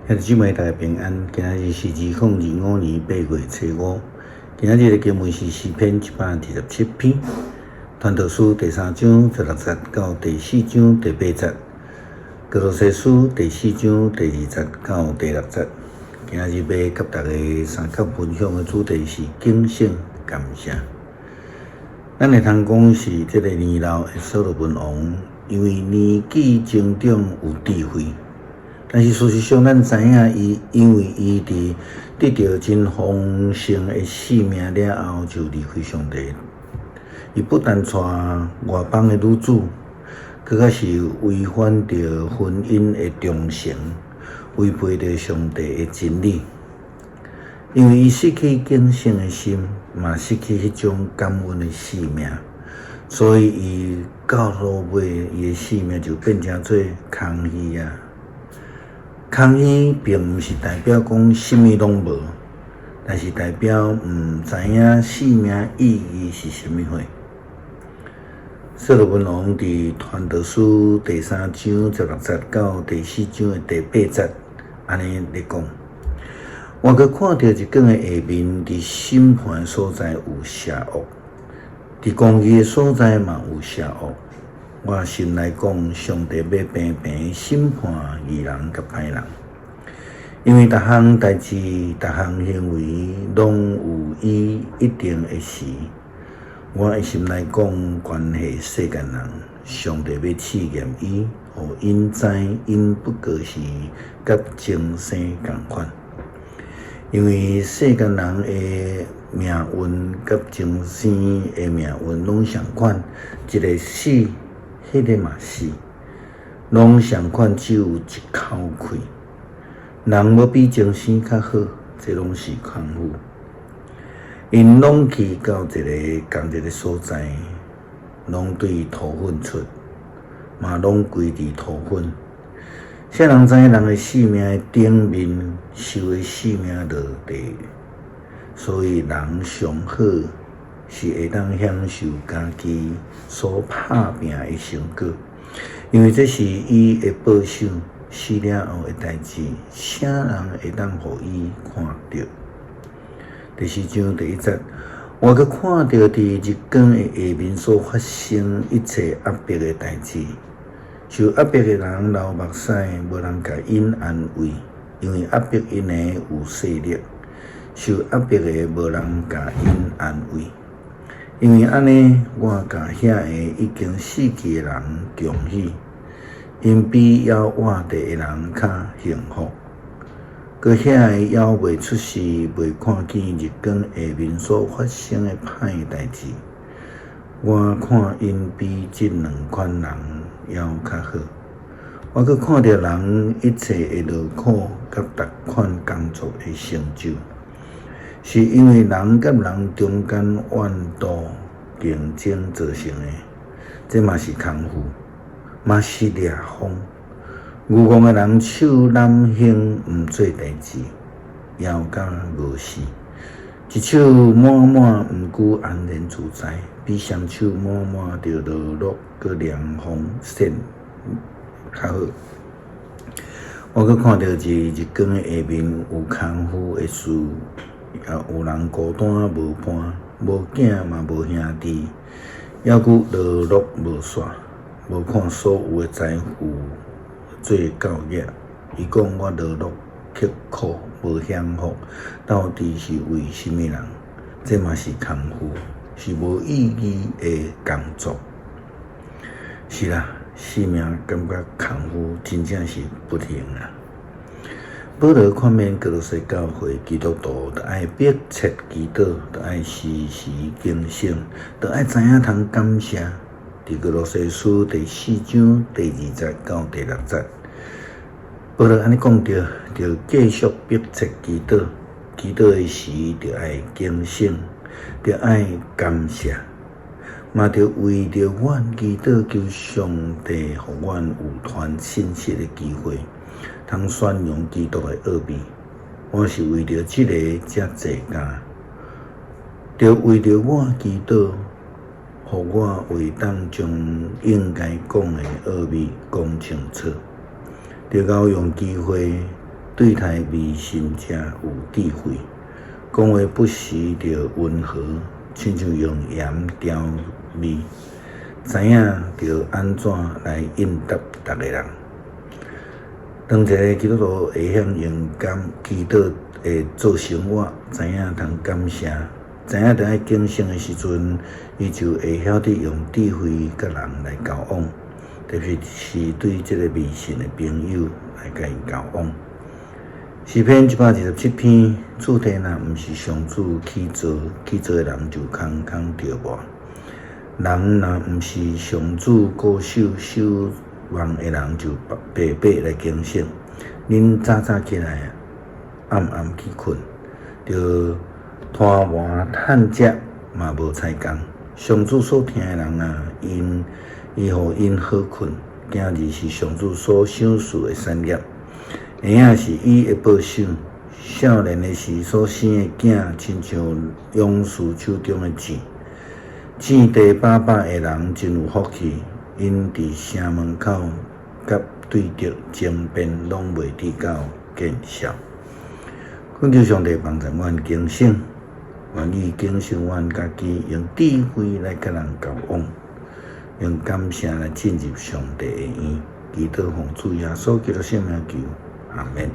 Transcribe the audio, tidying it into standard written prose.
兄弟姊妹大家平安，今仔日是2025年8月初5。今仔日的經文是詩篇127篇，傳道書第三章十六節到第四章第八節，歌羅西書第四章第二節到第六節。今仔日欲佮大家相佮分享的主題是警醒感謝。咱會通講是這个年老的所羅門王，因為年紀增長有智慧。但是事實上，咱知影伊，因為伊佇得著真豐盛的性命了後，就離開上帝。伊不但娶外邦的女子，閣較是違反著婚姻的忠誠，違背著上帝的真理。因為伊失去警醒的心，嘛失去彼種感恩的性命，所以伊到落尾，伊的性命就變成做空虛啊。空虛並毋是代表講啥物攏無，但是代表毋知影生命意義是啥物貨。所羅門王佇傳道書第三章十六節到第四章的第八節，按呢咧講：我閣看著日光的下面，佇審判的所在有邪惡，佇公義的所在嘛有邪惡。我心內講，上帝欲平平審判義人佮歹人，因為逐項代誌、逐項行為，攏有伊一定的時。我的心內講，關係世間人，上帝欲試驗伊，予𪜶知𪜶不過是佮重生仝款。因為世間人的命運佮眾生的命運攏相款，一个死，彼个嘛死，攏相款，只有一口氣。人無比眾生較好，這攏是空虛。𪜶攏去到一个仝一个所在，攏對塗糞出，嘛攏歸佇塗糞。啥人知影人的性命的頂面受的性命落地？所以人上好是會當享受家己所拍拚的成果，因為這是伊的報酬，死了後的代誌，啥人會當予伊看著？第四章第一節，我閣看著佇日光的下面所發生一切壓迫的代誌，受壓迫的人流目屎，無人共𪜶安慰，因為壓迫𪜶的有勢力，受壓迫的無人共𪜶安慰。因為按呢，我共遐个已經死去的人共喜，𪜶比猶活著的人較幸福。閣遐个猶未出世、未看見日光下面所發生的歹代誌，我看𪜶比這兩款人猶較好。我閣看著人一切的勞苦佮逐款工作的成就。是因為人佮人中間怨妒競爭造成的，這嘛是空虛，嘛是掠風。愚戇的人手攬胸毋做代誌，枵甲餓死；一手滿滿毋過安然自在，比雙手滿滿著勞碌閣涼風扇較好。我閣看著佇日光的下面有空虛的事。也有人孤單無伴，無囝嘛無兄弟，猶閣勞碌無煞，無看所有的財富做教業。伊講我勞碌刻苦無享福，到底是為啥物人？這嘛是空虛，是無意義的工作。是啦，生命感覺空虛，真正是不幸啊！保羅勸勉歌羅西教會基督徒，著愛迫切祈禱，著愛時時警醒，著愛知影通感謝。佇歌羅西書第四章第二節到第六節，保羅按呢講著，著繼續迫切祈禱，祈禱的時著愛警醒，著愛感謝，嘛著為著阮祈禱，求上帝予阮有傳信息的機會。通宣揚基督的奧秘，我是為著這个才坐監，著為著我祈禱，予我會當將應該講的奧秘講清楚，著予我用機會對待迷信者有智慧，講話不時著溫和，親像用鹽調味，知影著按怎來應答逐个人。當一个基督徒會曉用感祈禱的做生活，知影通感謝，知影著愛警醒的時陣，伊就會曉得用智慧佮人來交往，特別是對這个迷信的朋友來佮𪜶交往。詩篇127篇，厝地若毋是上主起造，起造的人就空空著無。人若毋是上主顧守，守望的人就白白來警醒。恁早早起來，暗暗去睏，著拖磨趁食嘛無彩工。上主所疼的人啊，𪜶伊予𪜶好睏，今日是上主所賞賜的產業。會影是伊的保守，少年的時所生的囝，親像勇士手中的箭。箭地飽飽的人真有福氣，𪜶佇城門口佮對敵爭辯，攏袂致到見笑。懇求上帝幫助阮警醒，願意警醒阮家己，用智慧來佮人交往，用感謝來進入上帝的院。祈禱奉主耶穌基督聖名求，阿們。